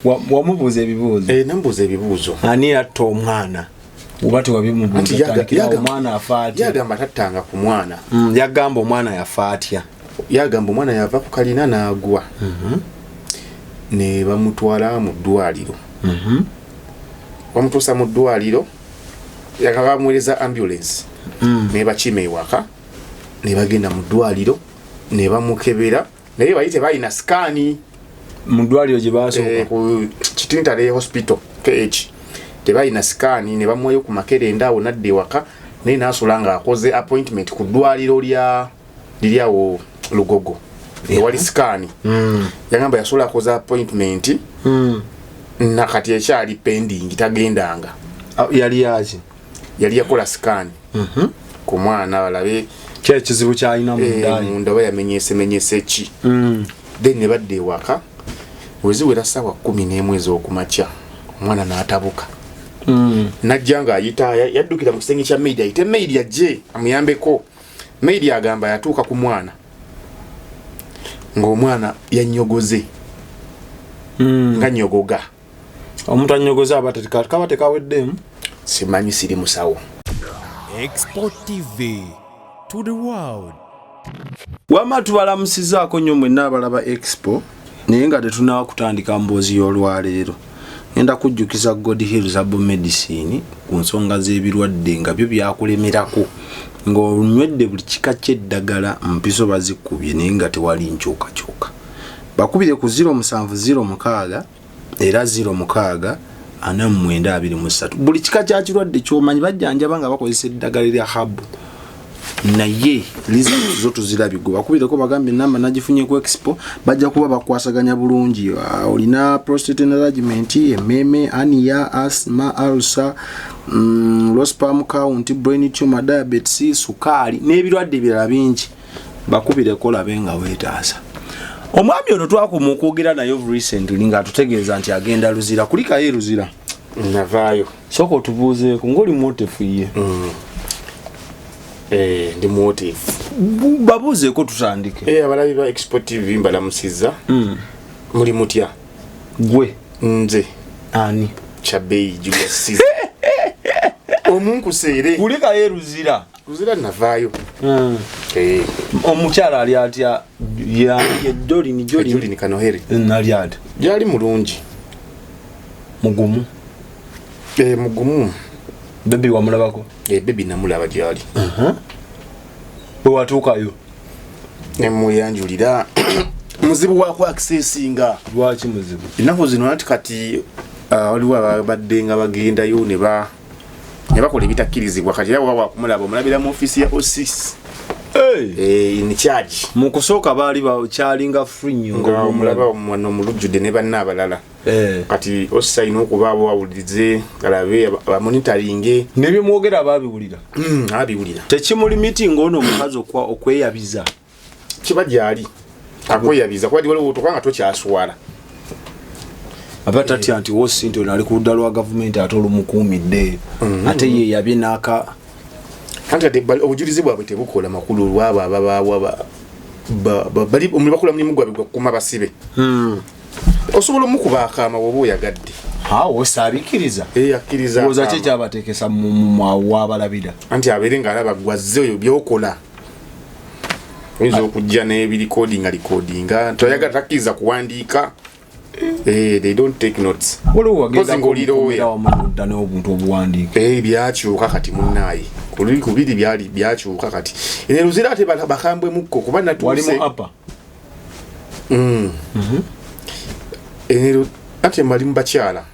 Wamubuuza ebibuuzo? Eh, namubuuza ebibuuzo. Ani yatta omwana? Oba tewabimubuuza? Omwana afa atya? Yagamba tattanga ku mwana. Yagamba omwana yafa atya? Yagamba omwana yava ku kalina n'agwa, ne bamutwala mu ddwaliro. Bamutuusa mu ddwaliro, yagamba bamuweereza ambulance, ne bakima ewaka ne bagenda mu ddwaliro ne bamukebera, naye bali tebalina scan. Mu ddwaliro gye basooka? Eh, ku Kitintale Hospital, KH, tebalina scan, ne bamuwayo ku makerenda awo nadda ewaka, naye nasula ng'akoze appointment ku ddwaliro lya liri awo Lugogo ewali scan. Yagamba yasula akoze appointment, nakati ekyali pending, tagendanga. Ah, yali yaki? Yali yakola scan ku mwana balabe ki ekizibu kyalina mundayi. Munda oba yamenyesemenyese ki. Then ne badda ewaka, weziwera 11:00 ez'okumakya, omwana n'atabuka. Najja ng'ayita, yaddukira mu kisenge kya maid, ayite maid ajje amuyambeko. Maid agamba yatuuka ku mwana ng'omwana yanyogoze, nga nyogoga. Omuntu anyogoze aba kaba tekaweddemu. Simanyi, siri musawo. Expo TV to the world. Wamma tubalamusizaako nnyo mwenna abalaba Expo, naye nga tetunaba kutandika mboozi y'olwaleero, ngenda kujjukiza God Hills Herbal Medicine ku nsonga z'ebirwadde nga byo byakulemerako, ng'onywedde buli kika ky'eddagala, mpiso bazikubye, naye nga tewali nkyukakyuka. Bakubire ku 0706 era 06 49 23. Buli kika kya kirwadde kyomanyi bajjanjaba nga bakozesa eddagala erya herbal, naye results zo tuzirabye. Gwe bakubireko, bagambye enamba nagifunye ku Expo, bajja kuba bakwasaganya bulungi. Ah, olina prostate enlargement, ememe, hernia, asthma, ulcer, low sperm count, brain tumor, diabetes, sukaali n'ebirwadde ebirala bingi. Bakubireko labe nga weetaasa. Omwami ono twakoma okwogera naye recently ng'atutegeeza nti agenda Luzira. Kulikayo e Luzira. Navaayo. Sooka otubuuzeeko ng'oli mwotefu ye. Eh, ndi mwotefu. Babuuzeeko tutandike. Eh, abalabi ba Expo TV mbalamusizza. Muli mutya? Gwe? Nze. Ani? Kyabeeyi Julius Caesar omunkuseere. Kulikayo e Luzira. Luzira navaayo. Eh. Omukyala ali atya? Ye Jolini, Jolini? Jolini Kanohere. Nali atya? Gyali mulungi. Mugumu? Eh, mugumu. Baby wamulabako? Eh, baby namulaba, gyali. Bwe watuukayo? Nemuyanjulira. Muzibu waku accessinga. Lwaki muzibu? Ennaku zino anti kati waliwo ababadde nga bagendayo ne bakola ebitakkirizibwa. Kati era bwaba wakumulaba, omulabira mu ofiisi ya O6. Eh, in charge. Mu kusooka baali bakyalinga free nnyo. Nga omulaba omwana omulujjudde ne banne abalala. Kati OC alina okubaawo awulirize, alabe, bamonitoringe. Nebyemwogera babiwulira? Abiwulira. Tekimuli meeting ono omukazi okweyabiza? Kiba gyali akweyabiza, kuba waliwo otuka nga tokyaswala. Aba tatya nti wosi nti ono ali ku ludda lwa gavumenti ate olumukuumidde, ate ye yabye n'aka? Anti ate obujulizi bwabwe tebukola makulu olwabo ababaawa bali bakola mulimu gwabwe gwakukuma basibe. Osobola omukuba akaama woba oyagadde. Awo saabikiriza. Eh, akkiriza. Lowooza ki akaama. Ekyabateekesa wabalabira? Anti abeere ng'alaba gwazze oyo byokola, oyinza okujja n'ebirikodinga likodinga, toyagala, takkiriza kuwandiika. Eh, they don't take notes. Waliwo Mpozi ng'olira wagendako wamu nodda n'obuntu obuwandiika? Eh, byakyuka kati munnaaye. Ku kubiri byali byakyuka kati. Eno Luzira ate bakambwe mukko kuba natuuse. Walimu apa? Eno ate mbali mu bakyala.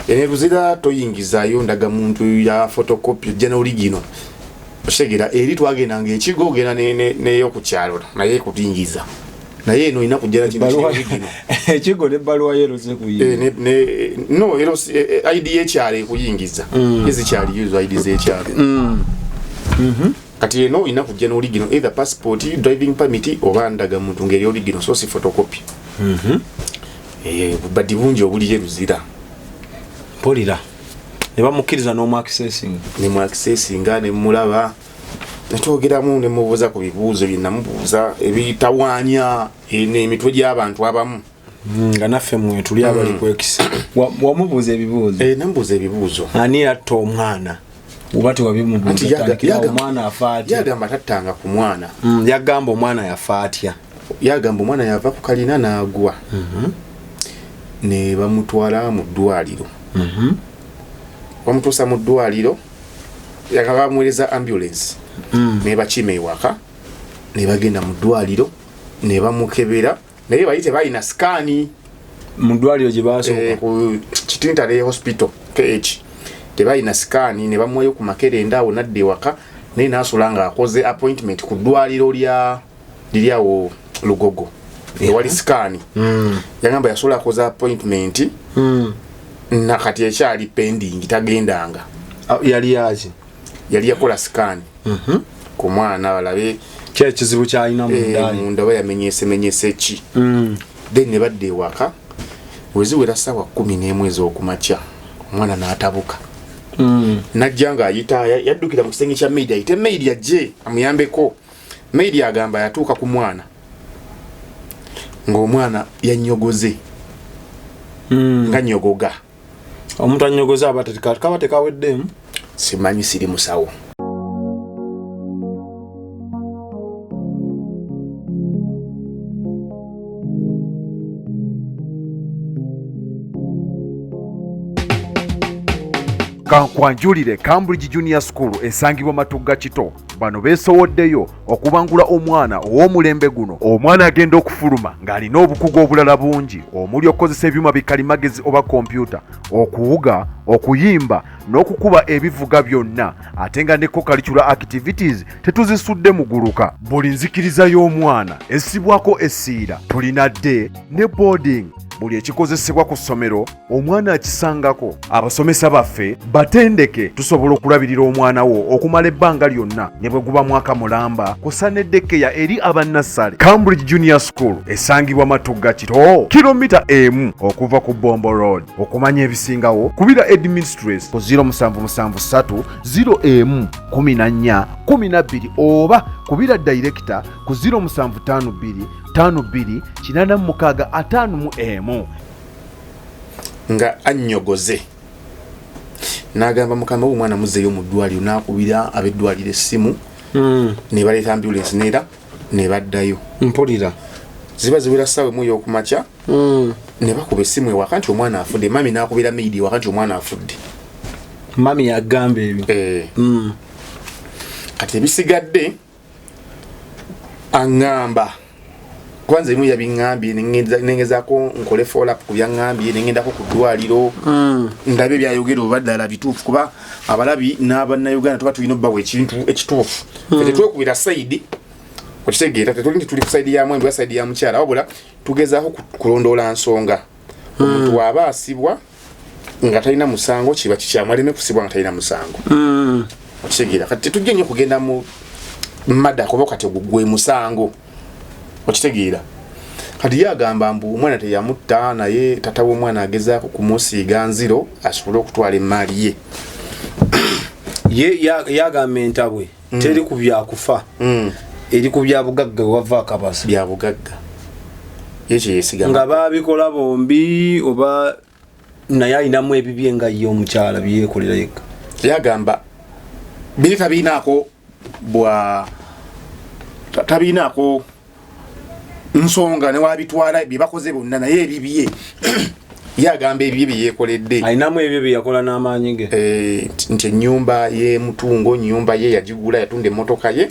Eno Luzira toyingizaayo ndagamuntu ya photocopy, ojja n'original. Otegeera, eri twagendanga ekigo ogenda n'ey'oku kyalo naye ekuyingiza. Naye eno olina kujja na kintu kiri original. Ekigo n'ebbaluwa yerose Eh, kuyingira? No, ero ID y'ekyalo ekuyingiza. Ezikyali ezo ID z'ekyalo. Kati eno olina kujja n'original, either passport, driving permit oba ndagamuntu ng'eri original, so si photocopy. Eh, bubadi bungi obuli e Luzira. Mpulira ne bamukkiriza n'omu accessing? Ne mu accessinga, ne mulaba, netwogeramu, ne mubuuza ku bibuuzo bye namubuuza ebitawaanya n'emitwe gy'abantu abamu. Nga naffe mwetuli abali kwekisa. Wamubuuza ebibuuzo? Namubuuza ebibuuzo. Ani yatta omwana? Oba tewabimubuuza? Omwana afa atya? Yagamba tattanga ku mwana. Yagamba omwana yafa atya? Yagamba omwana yava ku kalina n'agwa, ne bamutwala mu ddwaliro. Bamutuusa mu ddwaliro, bamuweereza ambulance, nebakima ewaka, ne bagenda mu ddwaliro ne bamukebera, naye bali tebalina scan. Mu ddwaliro gye basooka? Ku Kitintale Hospital KH tebalina scan, ne bamuwayo ku makerenda awo nadda ewaka, naye nasula ng'akoze appointment ku ddwaliro lya liri awo Lugogo ewali scan. Yagamba yasula akoze appointment, nakati ekyali pending, tagendanga. Yali yaki? Yali yakola scan ku mwana balabe ki ekizibu kyalina munda. Munda oba yamenyesemenyese ki. Then ne badda ewaka, weziwera 11:00 ez'okumakya, omwana n'atabuka. Najja ng'ayita, yaddukira mu kisenge kya maid, ayite maid ajje amuyambeko. Maid agamba yatuuka ku mwana ng'omwana yanyogoze, nga nyogoga. Omuntu anyogoze aba kaba tekaweddemu? Simanyi, siri musawo. Kankwanjulire Cambridge Junior School esangibwa Matugga Kito. Bano beesowoddeyo okubangula omwana ow'omulembe guno. Omwana agenda okufuluma ng'alina obukugu obulala bungi, omuli okukozesa ebyuma bikalimagezi oba kompyuta, okuwuga, okuyimba n'okukuba ebivuga byonna, ate nga ne co-curricular activities tetuzisudde muguluka. Buli nzikiriza y'omwana essibwako essiira. Tulina day ne boarding. Buli ekikozesebwa ku ssomero omwana akisangako. Abasomesa baffe batendeke, tusobola okulabirira omwana wo okumala ebbanga lyonna ne bwe guba mwaka mulamba, kusa ne daycare eri abannassale. Cambridge Junior School esangibwa Matugga Kito, kilomita 1 okuva ku Bombo Road. Okumanya ebisingawo, kubira headmistress ku 0773 01 14 12, oba kubira director ku 0752 52 86 51. Nga annyogoze, n'agamba mukama we, omwana muzzeeyo mu ddwaliro. N'akubira ab'eddwaliro essimu, ne baleeta ambulance, neera ne baddayo. Mpulira. Ziba ziwera 1:00 ey'okumakya, ne bakuba essimu ewaka nti omwana afudde. Mami n'akubira maid ewaka nti omwana afudde. Mami yagamba ebyo? Eh. Kati ebisigadde aŋŋamba, kwanza ebimu yabiŋŋambye, nengezaako nkole follow up ku byaŋŋambye, nengendako ku ddwaliro, ndabe byayogera oba ddala bituufu, kuba abalabi n'abannayuganda tuba tulina obbawa ekintu ekituufu. Ffe tetwekubira side, okitegeera? Tetuli nti tuli ku side ya mwembi oba side ya mukyala, wabula tugezaako kulondoola nsonga. Omuntu waaba asibwa nga talina musango, kiba kikyamu, aleme kusibwa nga talina musango, okitegeera? Kati tetujja nnyo kugenda mu mada, kuba kati ogwo gwe musango, okitegeera? Kati ye agamba mbu omwana teyamutta, naye tata w'omwana agezaako kumusiiga nziro asobole okutwala emaali ye. Ye yagamba entabwe teri ku byakufa, eri ku bya bugagga, wewava akabasa. Bya bugagga ye kyeyesiga. Nga babikola bombi, oba naye alinamu ebibye nga ye omukyala byeyekolera yekka? Yagamba biri tabiinaako bwa tabiinaako nsonga, newabitwala byebakoze bonna, naye ebibye, ye agamba ebibye byeyekoledde. Alinamu ebyo byeyakola n'amaanyi ge. Eh, nti ennyumba y'emutungo, nyumba ye yagigula, yatunda emmotoka ye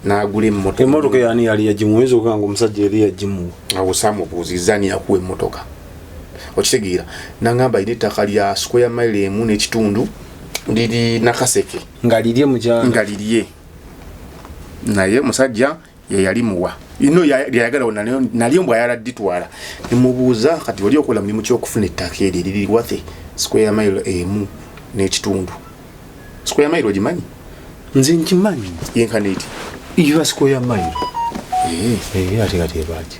n'agula emmotoka. Emmotoka yani yali yagimuwa? Oyinza okuga nga omusajja yali yagimuwa. Awo saamubuuzizza ani yakuwa emmotoka, okitegeera? Nangamba alina ettaka lya square mile 1.5, liri Nakaseke. Nga lirye mukyala? Nga lirye, naye omusajja yeyali muwa ino lyayagala nalyo, mbw ayala dditwala. Nemubuuza, kati oli okola mulimu kyokufuna ettaka eryo eriri worth square mile 1.5? Square mile ogimanyi? Nze nkimanyi. Yenkana eti? Iba square mile. Eh, ate kati ebaki?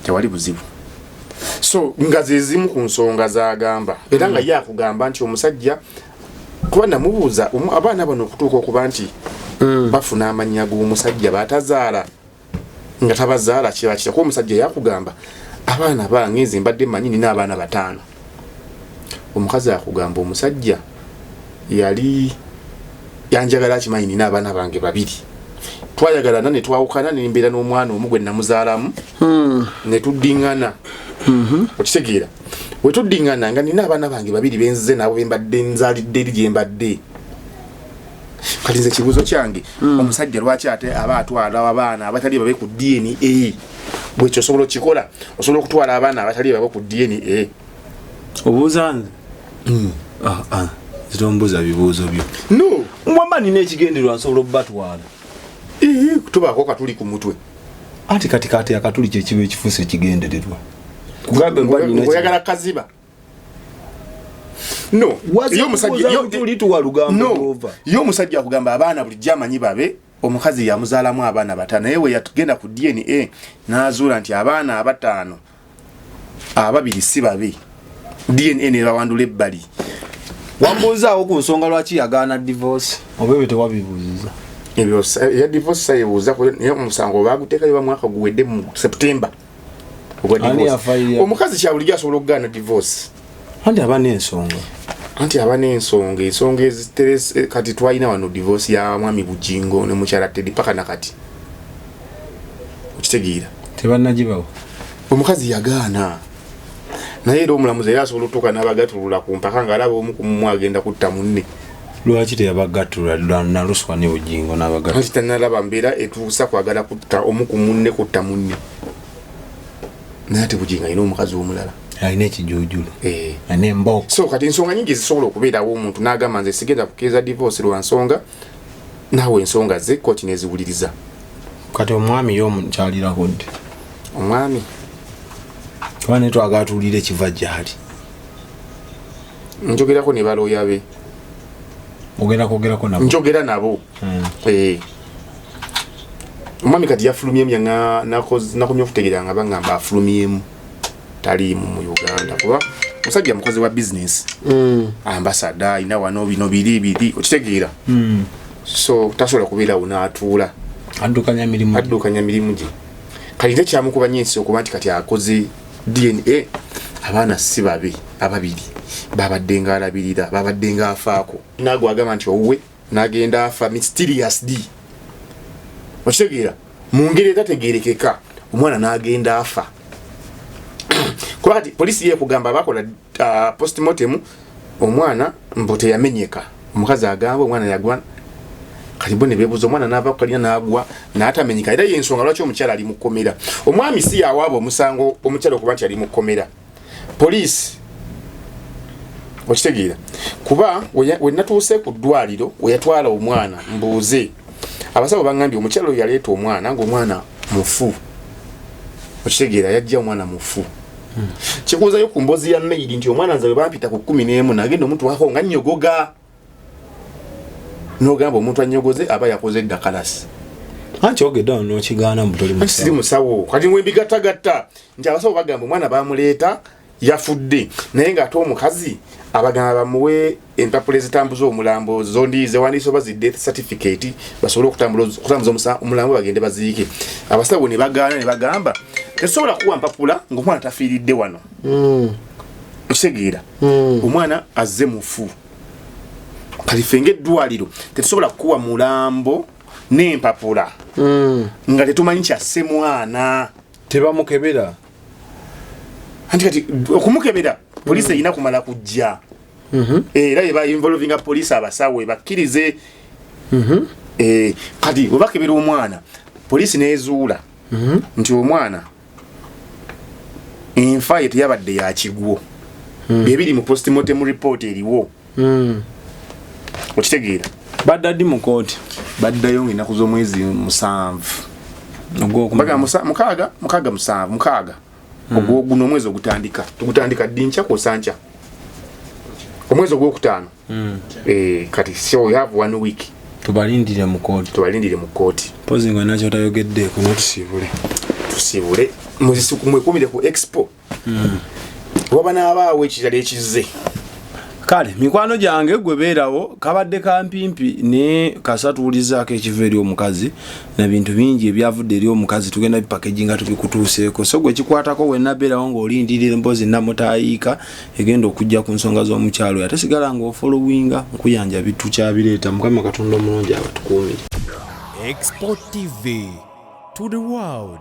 Tewali buzibu. So nga zezimu ku nsonga zagamba, era nga ye akugamba nti omusajja, kuba namubuuza, abaana bano okutuuka okuba nti bafuna amannya g'omusajja batazaala nga tabazaala, kiba kitya? Kuba omusajja yakugamba Abaana bange nze mbadde mmanyi nina abaana 5. Omukazi akugamba omusajja yali yanjagala akimanyi nina abaana bange 2. Twayagalana ne twawukana ne mbeera n'omwana omu gwe namuzaalamu ne tuddingana. Okitegeera? Bwe tuddingana nga nina abaana bange 2 benzize nabo be mbadde nzaalidde eri gye mbadde. Kati nze ekibuuzo kyange, omusajja lwaki ate aba atwala abaana abatali babe ku DNA? Bwekyo osobola okukikola, osobola okutwala abaana abatali babe ku DNA. Obuuza nze? Zitombuuza bibuuzo byo. No. Wamma nina ekigendererwa nsobola okubatwala. Tubaako katuli ku mutwe. Anti kati akatuli kye kiba ekifuuse ekigendererwa. Oyagala kaziba. No. Yo omusajja akugamba abaana bulijjo amanyi babe, omukazi yamuzaalamu abaana 5, naye we yatugenda ku DNA n'azuula nti abaana 5 2 si babe. DNA ne bawandula ebbali. Wambuuzaawo ku nsonga lwaki yagaana divorce oba ebyo tewabibuuziza? Ebyo ya divorce sayibuuza naye omusango baaguteekayo ba mwaka guwedde mu September. Ogwa divorce. Omukazi kya bulijjo asobola okugaana divorce. Anti aba n'ensonga. Anti aba n'ensonga, ensonga eziterese kati twalina wano divorce ya mwami Bujingo ne mukyala Teddy paka na kati. Okitegeera? Tebannagibawo. Omukazi yagaana. Naye era omulamuzi era asobola okutuuka n'abagatulula ku mpaka ng'alaba omu ku mmwe agenda kutta munne. Lwaki teyabagatulula Naluswa ne Bujingo n'abagatulula? Anti tannalaba mbeera etuusa kwagala kutta omu ku munne kutta munne. Naye ate Bujingo alina omukazi omulala. Alina ekijuujulu. Alina embooko. So kati ensonga nyingi zisobola okubeerawo omuntu n'agamba nze sigenda kukkiriza divorce lwa nsonga, naawe ensonga ze kkooti n'eziwuliriza. Kati omwami ye omukyalirako ddi? Omwami? Kuba naye twagala tuwulire ekiva gy'ali. Njogerako ne balooya be. Ogenda kwogerako nabo? Njogera nabo. Omwami kati yafulumyemu nakomye okutegeera nga bangamba afulumyemu. Taliimu mu Uganda kuba musajja mukozi wa business. Ambassador alina wano bino biri biri okitegeera. So tasobola kubeerawo n'atuula. Addukanya mirimu gye. Addukanya mirimu gye. Kati nze kyamukuba nnyo ensi okuba nti kati akoze DNA abaana si babe ababiri babadde ng'alabirira babadde ng'afaako. Nagwe agamba nti owuwe n'agenda afa mysterious D. Okitegeera? Mu ngeri etategeerekeka omwana n'agenda afa. Kuba kati poliisi yeekugamba bakola postmortem omwana mbu teyamenyeka. Omukazi agamba omwana yagwa. Kati bo ne beebuuza omwana n'ava ku kalina n'agwa n'atamenyeka. Era y'ensonga lwaki omukyala ali mu kkomera. Omwami si y'awaaba omusango omukyala okuba nti ali mu kkomera. Poliisi okitegeera kuba we natuuse ku ddwaliro we yatwala omwana mbuuze abasawo bangambye omukyala oyo yaleeta omwana ng'omwana mufu. Okitegeera yajja omwana mufu. Kikuuzayo ku mboozi ya maid nti omwana nze bwe bampita ku 11 nagenda omutwako nga nnyogoga. N'ogamba omuntu annyogoze aba yakoze eddakalasi. Anti ogedde awo n'okigaana mbu toli Anti siri musawo. Kati mwe mbigattagatta nti abasawo bagamba omwana bamuleeta yafudde naye ng'ate omukazi abagamba bamuwe empapula ezitambuza omulambo zondi zewandiise oba zi death certificate basobole okutambuza omulambo bagende baziike. Abasawo ne bagaana ne bagamba tetusobola kuwa mpapula ng'omwana tafiiridde wano. Okitegeera? Omwana azze mufu. Kati ffe ng'eddwaliro tetusobola kuwa mulambo n'empapula nga tetumanyi kyasse mwana. Tebamukebera. Anti kati okumukebera poliisi erina kumala kujja. Era eba involvinga poliisi abasawo ebakkirize. Kati bwe bakebera omwana poliisi n'ezuula nti omwana enfa ye teyabadde ya kigwo. Bye biri mu postmortem report eriwo. Okitegeera? Badda ddi mu kooti? Baddayo ng'ennaku z'omwezi 7. Ogwokuna. Mbaga mukaaga, mukaaga, musanvu, mukaaga. Ogwo guno omwezi ogutandika. Tugutandika ddi? Nkya kwosa nkya. Omwezi ogwokutaano. Kati so we have 1 week. Tubalindire mu kooti. Tubalindire mu kooti. Mpozi nga nakyo tayogeddeeko n'otusiibule. Tusiibule. Mwekumire ku expo. Waba n'abaawo ekirala ekizze. Kale mikwano gyange, gwe beerawo, kabadde kampimpi naye kasa tuwulizaako ekiva eri omukazi na bintu bingi ebyavudde eri omukazi. Tugenda bipakeji nga tubikutuuseeko. So gwe kikwatako wenna, beerawo ng'olindirira emboozi namutayiika egenda okujja ku nsonga z'omukyalo. Ate sigala ng'ofollowinga nkuyanja bitukyabireeta. Mukama Katonda omulungi abatukuumire. Export TV to the world.